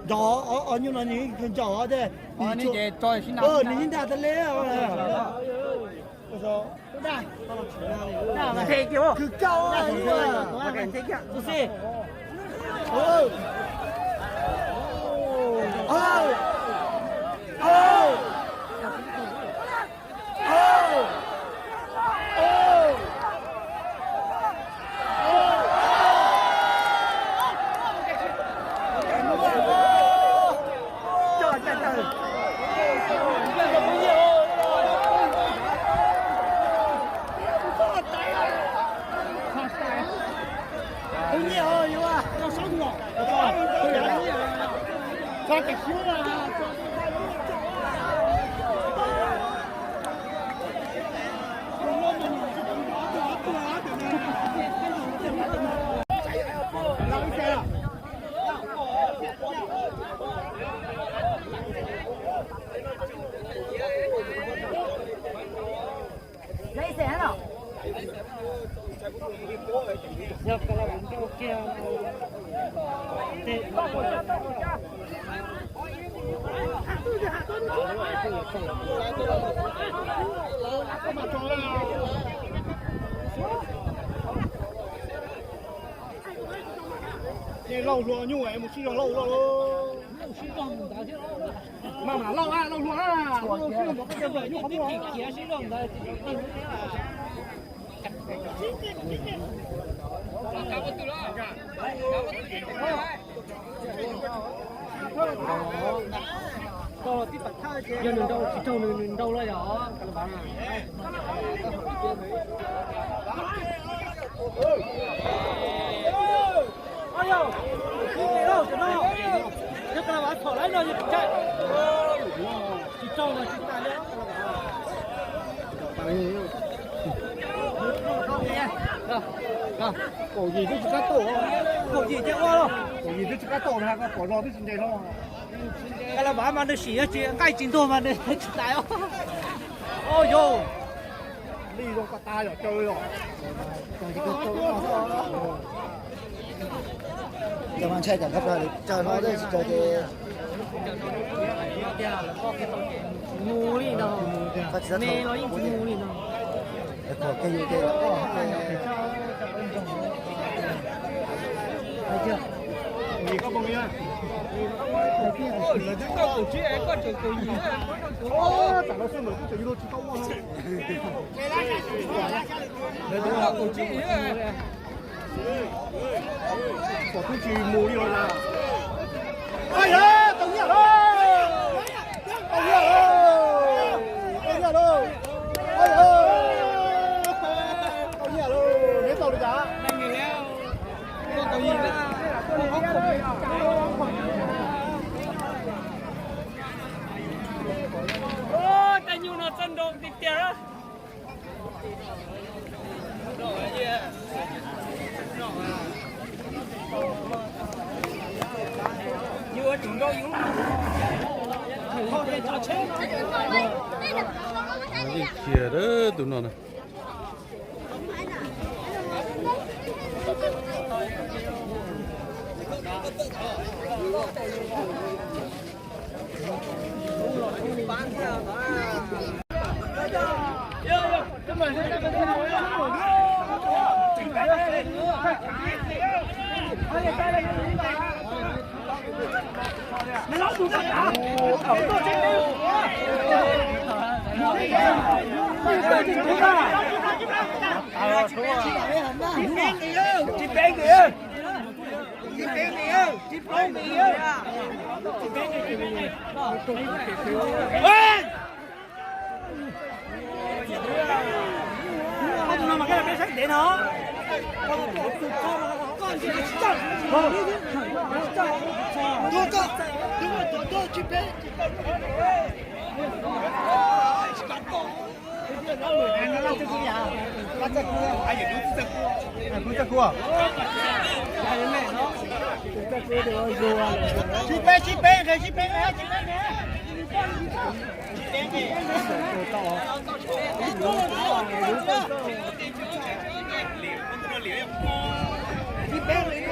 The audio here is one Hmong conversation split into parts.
Nco, o nyuj no nws nco tej, nws yeej dag tas le. Khwv kawg. Lauj, hluas nyuj mus sib zog lauj, lauj. Mas mam lauj, lauj hluas, lauj sib zog ntawd, nyuj qhov muag. Yog nws nrau tsis raug nws, nws nrau los yog. Yog ka la vav txhom lawm no yog tsis ntshai. Tsis raug no tsis tas li. Kaum yim twb tsis qab tau, kaum yim thiaj ua, kaum yim twb tsis qab tau na, koj pom zog twb tsis nce hlo. Ka la vav mas nws sim yog tsis nqaij tsis ntuag mas nws tsis tas. Au yau, li zoo koj tas yom, caw yom. Cov mas ntshai cov koj plas caw no tsis caw ces mus li no, me los yeej tsis mus li no. Koj yus ces lawv twb kaum tsib, koj tseem kaum yim, tam no xwb mas twb tseem yus tsis tau ua no. Lawv twb kaum tsib. Pom twb tsis mus li os. Tau nyiaj lauj, tau nyiaj lauj, tau nyiaj lauj, tau nyiaj lauj, neb tau li cas? Tej nyuj no txawj nrau tiag tiag. Yeej khiav tus no na. Sib peb, sib peb, nqe sib peb, sib peb.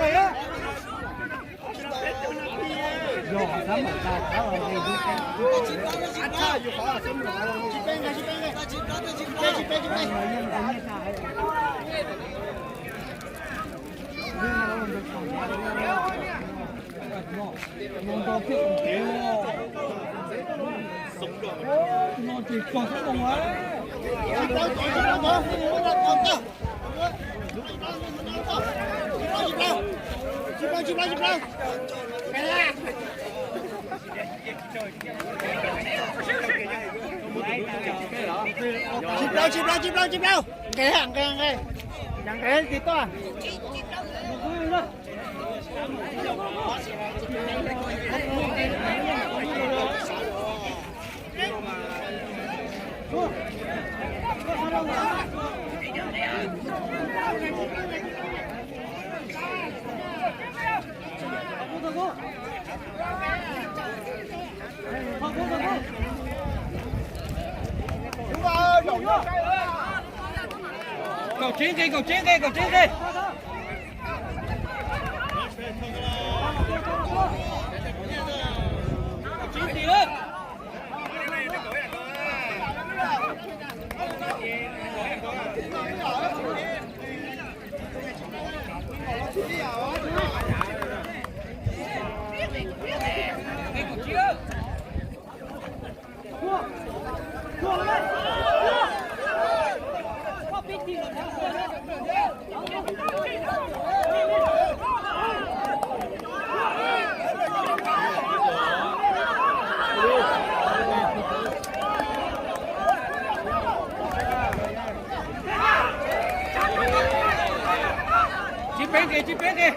Tsis plaub, tsis plaub, tsis plaub, tsis plaub. Nqes, nqes, nqes. Nqes tsis tuaj. Kaum tsib nqe, kaum tsib nqe, kaum tsib nqe. Tsib peb nqe, tsib peb nqe.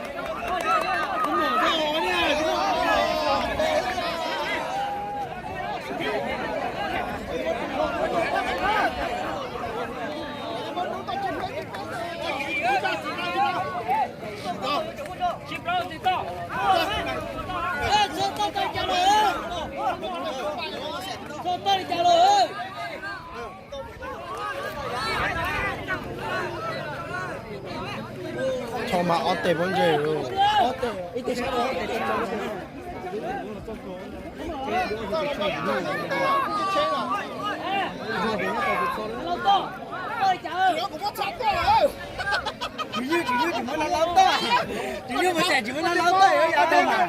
Tho mas ob teg pob ntseg. Tsis ywg, tsis ywg, tsis muab laub laub toj. Tsis ywg mas tsis muab laub laub toj, yuav yog tau mas.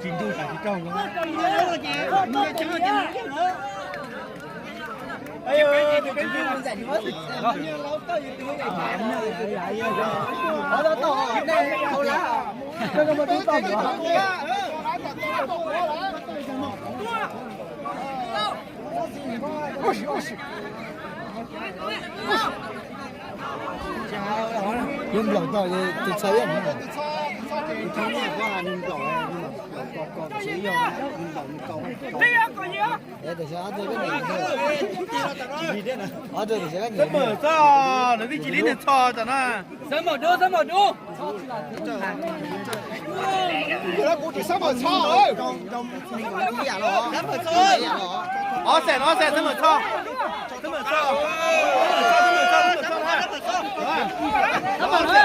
Tsis ntuj tas tsis raug. Yog nplaum tau tus txha ib yam, tus txha ib yam nplaum, nplaum, nplaum, nplaum, nplaum. Xab maum dub, xab maum dub. Kuv tsis xab maum txho. Ob xees, ob xees xab maum txho. Xab maum txho.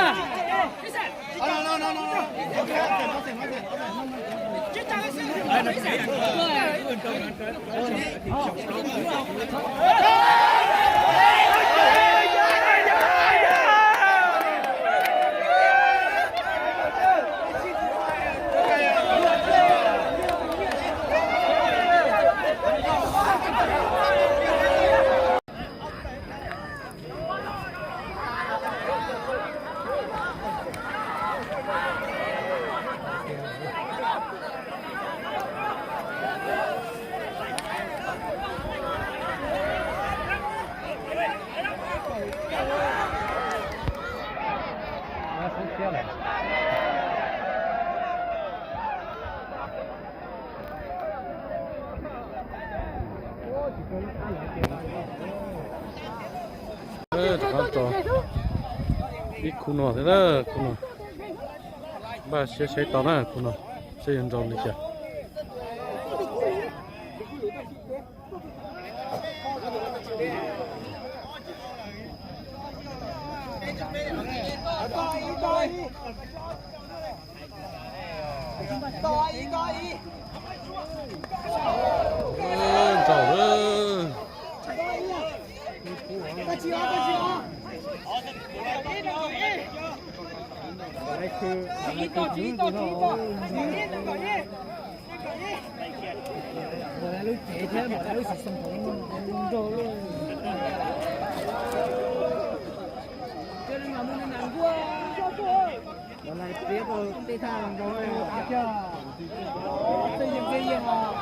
Rov qab tso ib khub no thiab na, khub no. Npaj siab saib tau na, khub no saib yuav nrau li cas. Ntaus lawm. Lub tsev thiab lub tsis xoo nrog lub. Lawv piav rau tej thaj nrog, txij yeej txij yeej os.